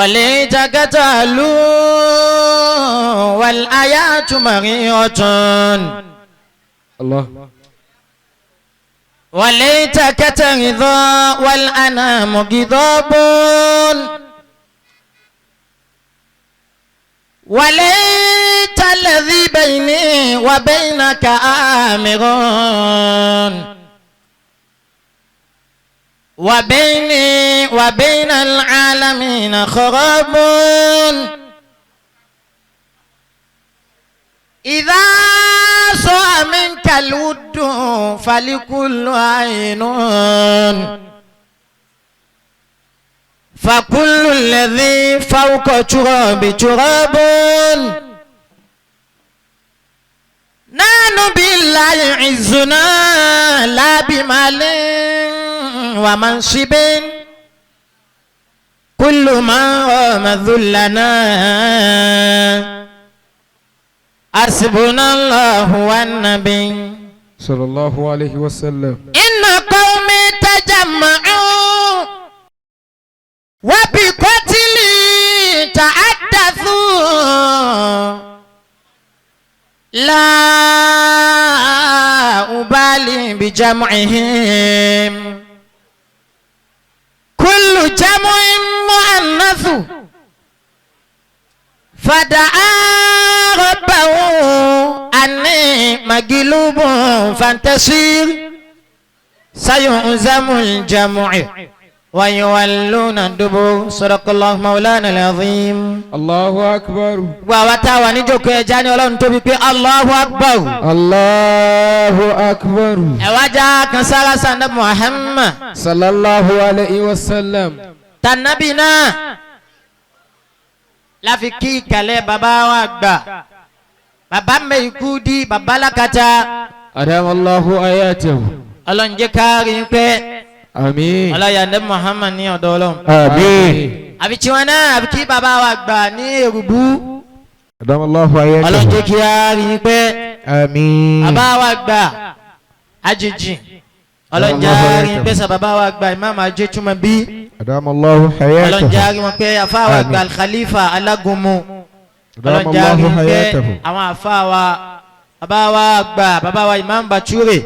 وليتك تعلو والآيات مريئة الله وليتك ترضى والأنام غضاب وليت الذي بيني وبينك آمر وبيني وبين العالمين خراب إذا صار منك الود فلكل عين فكل الذي فوق تراب تراب نحن بالله عزنا لا بمال ومنصب كل ما رام ذلنا حسبنا الله والنبي صلى الله عليه وسلم إن قومي تجمعوا وبقتلي تحدثوا لا أبالي بجمعهم كل جمع مؤنث فدعا ربه أني مغلوب فانتصر سيهزم الجمع ويولون الدبر صدق الله مولانا العظيم. الله أكبر. Gbogbo tá wà níjókòó ẹja ní Ọlọ́run tóbi pé Allahu Akbar. Allahu Akbar. Ẹ wá já kan sára sanda Muhammad. Sallallahu alayhi wa sallam. Tànàbí náà láfi kí ìkàlẹ̀ bàbá wa gbà. Bàbá mẹ́ikú di bàbá lákàtà. Adamallahu ayatahu. Ọlọ́run jẹ́ ká rí i pé. Àmín. Ọlọ́yà ní Muhammad ní ọ̀dọ̀ Ọlọ́run. Àmín. Àbí tí wọn náà àbí kí bàbá wa gbà ní Èrùbú. Adamallahu ayatahu. Ọlọ́run jẹ́ kí á rí i pé. Àmín. Bàbá wa gbà Àjèjì. Ọlọ́run jẹ́ á rí i pé sà bàbá wa gbà Imam Ajétúmọ̀bí. Adamallahu hayatahu. Ọlọ́run jẹ́ á rí wọn pé àfa wa gbà Al-Khalifa Alágúnmu. Ọlọ́run jẹ́ á rí i pé àwọn àfa wa bàbá wa gbà bàbá wa Imam Bature.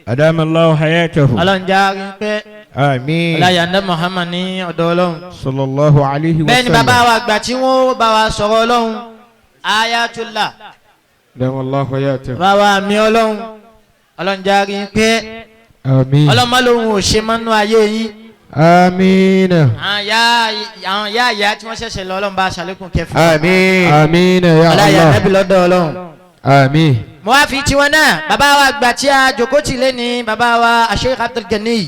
Adamallahu hayatahu. Ọlọ́run jẹ́ á rí i pé. Àmín. Ọláyà ní Muhammad ní ọ̀dọ̀ Ọlọ́run. Sallallahu alayhi wa sallam. Bẹ́ẹ̀ni bàbá wa gbà tí wọ́n bá wa sọ̀rọ̀ Ọlọ́run. Ayatullah. Adamallahu hayatahu. Bàbá wa mi Ọlọ́run. Ọlọ́run jẹ́ á rí i pé. Àmín. Ọlọ́run má lóhun ò ṣe mọ́nú ayé yín. Àmín. Àwọn yá ìyá tí wọ́n ṣẹ̀ṣẹ̀ lọ Ọlọ́run bá aṣàlékún kẹfù. Àmín. Àmín ya Allah. Ọláyà nẹ́bí lọ́dọ̀ Ọlọ́run. Àmín. Mo wá fi tiwọn náà bàbá wa gbà tí a jókòó tì lé ní bàbá wa Sheikh Abdul Gani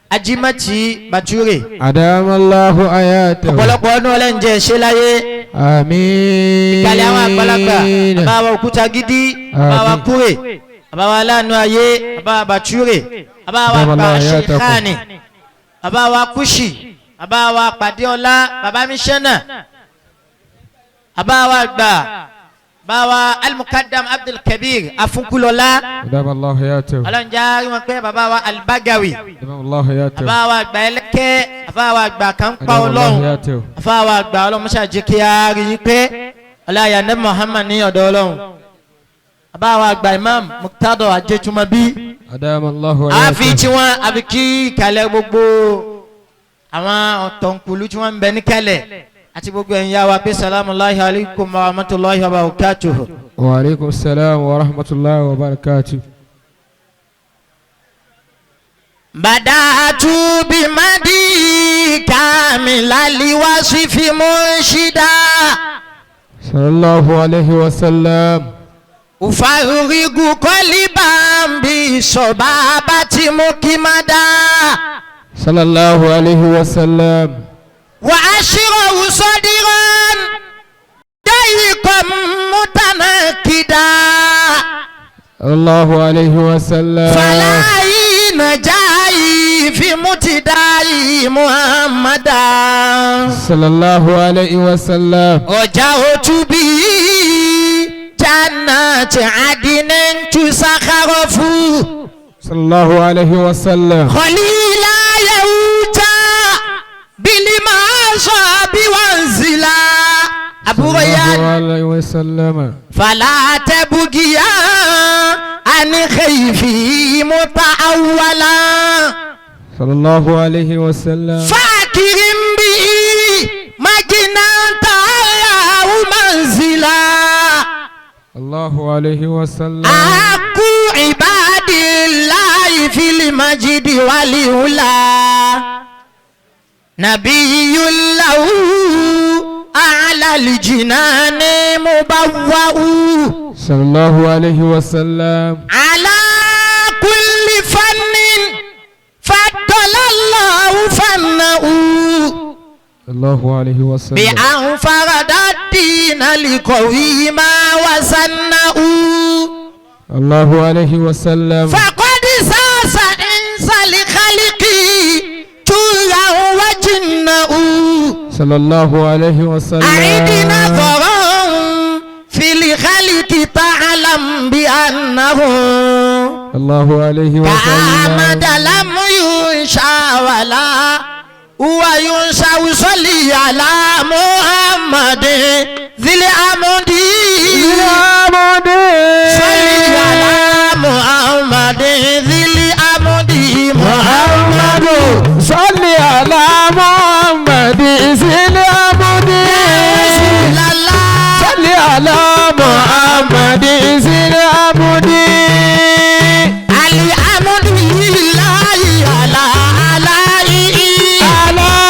Ajimati Bature. Adamallahu ayatahu. Ọ̀pọ̀lọpọ̀ ọdún ọlẹ́njẹ́ ṣe láyé. Àmín. Ìkàlẹ̀ àwọn àgbàlagbà bàbá wa Òkúta Gidi bàbá wa Kúrè bàbá wa Aláàánú Ayé bàbá wa Bature bàbá wa gbà Sheikhani bàbá wa Kushi bàbá wa Pàdéọlá bàbá Mísánà bàbá wa gbà bàbá wa Al-Muqaddam Abdul Kabir Afunkulola. Adamallahu hayatahu. Ọlọ́run jẹ́ á rí wọn pé bàbá wa Al-Bagawi. Adamallahu hayatahu. Bàbá wa àgbà ẹlẹ́kẹ́ bàbá wa àgbà kan pa Ọlọ́run. Bàbá wa àgbà Ọlọ́run mọ́ṣá jẹ́ kí á rí i pé ọláyà ní Muhammad ní ọ̀dọ̀ Ọlọ́run. Bàbá wa àgbà Imam Muqtado Ajétúmọ̀bí. Adamallahu hayatahu. Àfi tiwọn àfi kí ìkàlẹ̀ gbogbo àwọn ọ̀tọ̀nkùlú tí wọ́n ń bẹ níkàlẹ̀ àti gbogbo ẹ̀yin yá wa pé salamu alaykum wa rahmatulahi wa barakatuhu. Wa aleykum salaam wa rahmatulahi wa barakatuhu. Bada'atu bimadi kamilali wasifi munshida. Sallallahu alayhi wa sallam. Ufarigu qaliban bi sobabati mukimada. Sallallahu alayhi wa sallam. Wa ashiru sadiran dayqan mutanakida. Sallallahu alayhi wa sallam. Fala najai fi mutidai Muhammada. Sallallahu alayhi wa sallam. Rajautu bi jannati adnin tusakharafu. Sallallahu alayhi wa sallam. Khalila yahuta bil المصاب وانزلا أبو صلى ريان الله عليه وسلم. فلا تبكيا عن خيفي متأولا صلى الله عليه وسلم. فاكرم به مجنا تعالى منزلا الله عليه وسلم. أحق عباد الله في المجد والعلا نبي له أعلى الجنان مبوأ صلى الله عليه وسلم. على كل فن فضل الله فنه الله عليه وسلم. بأن فرد الدين لقويما وسنه الله عليه وسلم. فقد ساس إنس لخلقه جوعا وجنه صلى الله عليه وسلم. أعد نظرا في الخلق تعلم بأنه الله عليه كأحمد وسلم. لم ينشأ ولا هو ينشأ. صلي على محمد ذي الأمد صلي على محمد ذي الأمد محمد صل على محمد ذي العمد. رسول الله صل على محمد ذي العمد. الحمد لله على علائه عليه.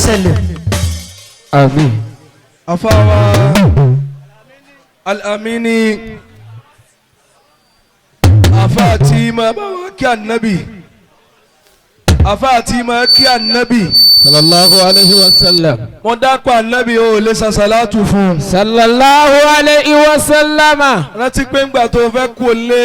sallim. Àmín. Afáwa Al-Amini, afa tí ma bá wa kí ànábì, afa tí ma kí ànábì. Sallallahu alayhi wa sallam. Wọ́n dákọ̀ ànábì, o lè sàṣàlátù fún un. Sallallahu alayhi wa sallama. Rántí pé ńgbà tó fẹ́ kú o lé,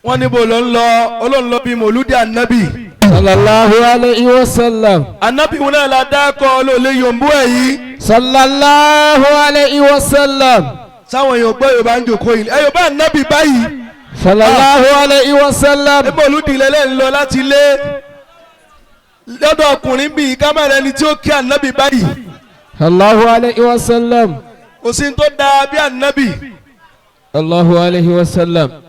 wọ́n níbo ló ń lọ? Olóhùn lọ bí mòlúdì ànábì. Sallallahu alayhi wa sallam. Ànábì wọn náà la dákọ̀, olóòlé yòǹbó ẹ̀ yìí. Sallallahu alayhi wa sallam. Sáwọn èèyàn gbọ́ Yorùbá ń jòkó yìí, ẹ Yorùbá ànábì báyìí. Sallallahu alayhi wa sallam. Ẹ mòlúdì lẹ́lẹ́ ń lọ láti lé lọ́dọ̀ ọkùnrin bíi kámẹ́rà ẹni tí ó kí ànábì báyìí. Sallallahu alayhi wa sallam. Kò sí ní tó dáa bí ànábì. Allahu alayhi wa sallam.